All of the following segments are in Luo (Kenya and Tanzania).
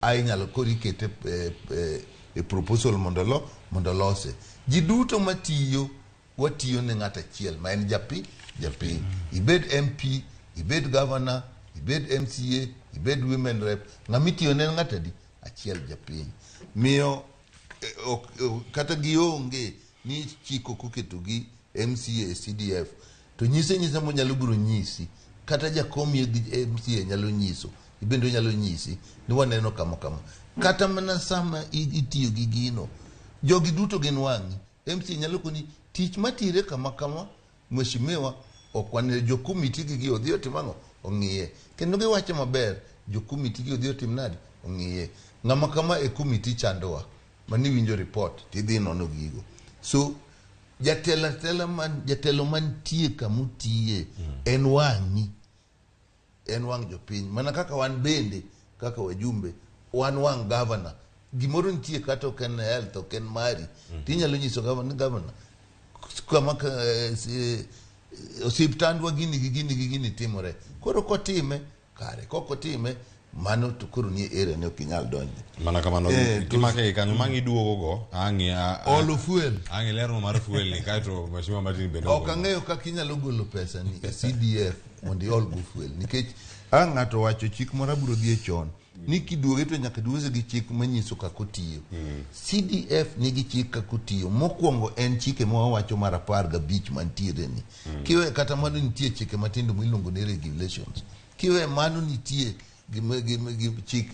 A inyalo koro ikete e proposal mondo mondo olose. Ji duto matiyo watiyo ne ng'at achiel ma en japiny. Ibed MP, ibed governor, ibed MCA, ibed women rep, ng'ama itiyo ne en ng'at adi? Achiel, japiny. Miyo ok, kata gionge ni chik ok oketogi MCA e CDF to nyise nyisa monyalo biro nyisi kata jakom gi MCA nyalo nyiso ibende onyalo nyisi ni waneno kama kama kata mana sama itiyo gi gino jogi duto gin wang'i. MCA nyalo koni tich matire kama kama, mheshimiwa, ok wan jo komiti gi gi odhi otim ang'o ong'iye kendo giwacho maber jo komiti gi odhi otim nade ong'iye ng'ama kama e komiti chandowa mani winjo report tidhi nono gigo. So jatelo atela man jatelo mantie kamotiye en wang'i, en wang' jopiny mana kaka wan bende kaka wajumbe wan wang' gavana. Gimoro nitie kata ok en health, ok en mari, tinyalo nyiso gavana ni gavana kama osiptandwa gini gi gini gi gini timore koro kotime kare kok otime mano to koro nie area ne ok inyal donje. Mana kamano. Kimake gi kanyo mang' iduogo go ang' olo fuel. Ang' ilerno mar fuel ni kaeto Mheshimiwa Martin bende ok ang'eyo kaka inyalo golo pesa ni e CDF mondo iol go fuel nikech ang' ng'ato wacho chik moro abiro dhi e chon ni kiduoge to nyaka duoge gi chik manyiso kaka otiyo. CDF nigi chik kaka otiyo. Mokwongo en chike ma wawacho mar 15 mantiere ni kiwe kata mano nitie chike matindo miluongo ni regulations kiwe mano nitie gima chik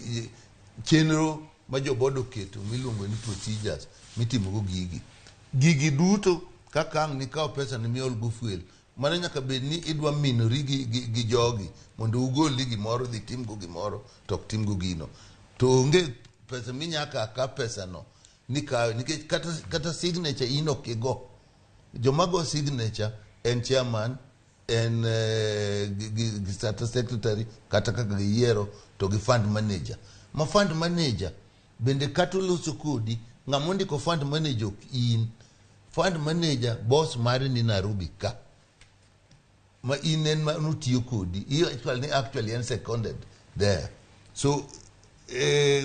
chenro ma joboard oketo miluongo ni procedures mitimogo gigi. Gigi duto kaka ang' nikaw pesa ni miol go fuel mano nyaka bed ni idwa minori gi jogi mondo ugolni gimoro dhi timgo gimoro to ok timgo gino to onge pesa minyaka ka pesa no nikawe nikech kata signature in ok igo. Joma go signature en chairman en gi kata secretary kata kaka giyiero to gi fund manager ma fund manager bende kata oloso kodi ng'ama ondiko fund manager ok in fund manager boss mare ni Nairobi ka ma in en ma notiyo kodi actually en seconded there so.